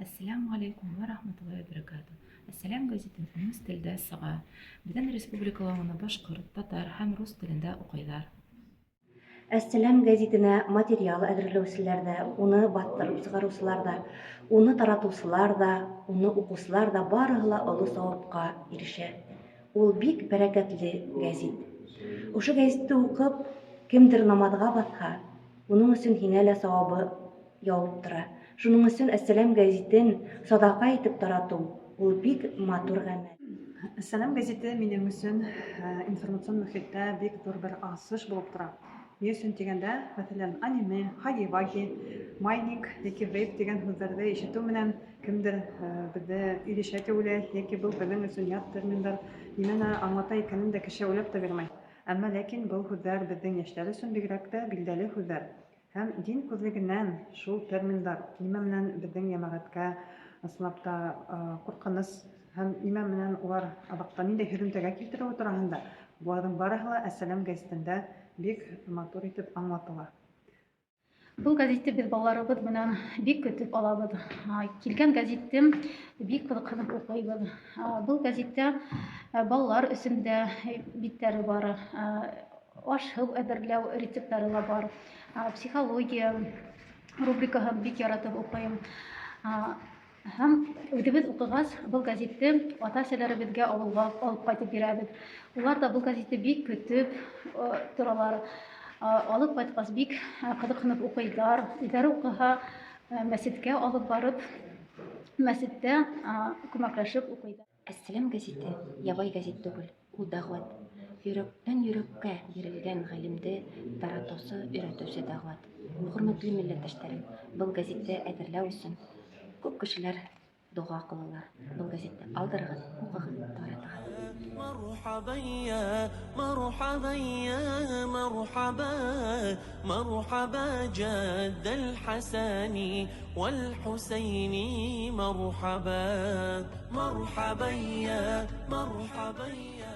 Әссәләмү ғәләйкүм вә рахматуллаһи вә бәрәкәтүһ. Әссәләм гәзите өс телдә сыға. Беҙҙең республикала уны башҡорт, татар һәм рус телендә уҡыйҙар. Әссәләм гәзитенә материал әҙерләүселәр ҙә, уны баҫтырып сығарыусылар ҙа, уны таратыусылар ҙа, уны уҡыусылар ҙа барыһы ла оло сауапҡа ирешә. Ул бик бәрәкәтле гәзит. Ошо гәзитте уҡып, кемдер намаҙға баҫһа, уның өсөн һиңә лә сауабы яуып тора. Шуның өсөн Әссәләм гәзитен садаҡа итеп таратыу ул бик матур ғәмәл. Әссәләм гәзите минең өсөн информацион мөхиттә бик ҙур бер асыш булып тора. Ни өсөн тигәндә, мәҫәлән, аниме, хаги-ваги, майнинг йәки вейп тигән һүҙҙәрҙе ишетеү менән кемдер беҙҙе ирешә тип уйлай, йәки был беҙҙең өсөн ят терминдар, нимәне аңлата икәнен дә кеше уйлап та бирмәй. Әммә ләкин был һүҙҙәр беҙҙең йәштәр өсөн бигерәк тә билдәле һүҙҙәр. Һәм дин күҙлегенән шул терминдар нимә менән беҙҙең йәмәғәткә ысынлап та ҡурҡыныс һәм нимә менән улар аҙаҡта ниндәй һөҙөмтәгә килтереүе тураһында буларҙың барыһы ла Әссәләм гәзитендә бик матур итеп аңлатыла. Был гәзитте беҙ балаларыбыҙ менән бик көтөп алабыҙ. Килгән гәзитте бик ҡыҙыҡһынып уҡыйбыҙ. Был гәзиттә балалар өсөн дә биттәре бар, аш-һыу әҙерләү рецепттары ла бар. Психология рубрикаһын бик яратып уҡыйым. Һәм үҙебеҙ уҡығас, был гәзитте ата-әсәләребеҙгә ауылға алып ҡайтып бирәбеҙ. Улар ҙа был гәзитте бик көтөп торалар. Алып ҡайтҡас, бик ҡыҙыҡһынып уҡыйҙар. Үҙҙәре уҡыһа, мәсеткә алып барып, мәсеттә күмәкләшеп уҡыйҙар. Әссәләм гәзите ябай гәзит түгел, ул дәғүәт. Йөрәктән йөрәккә бирелгән ғилемде таратыусы, өйрәтеүсе дәғүәт. Хөрмәтле милләттәштәрем, был гәзитте әҙерләү өсөн күп кешеләр дога ҡылалар. Был гәзитте алдырығыҙ, уҡығыҙ, таратығыҙ. مرحبا يا مرحبا يا مرحبا مرحبا جد الحسن والحسين مرحبا مرحبا يا مرحبا يا.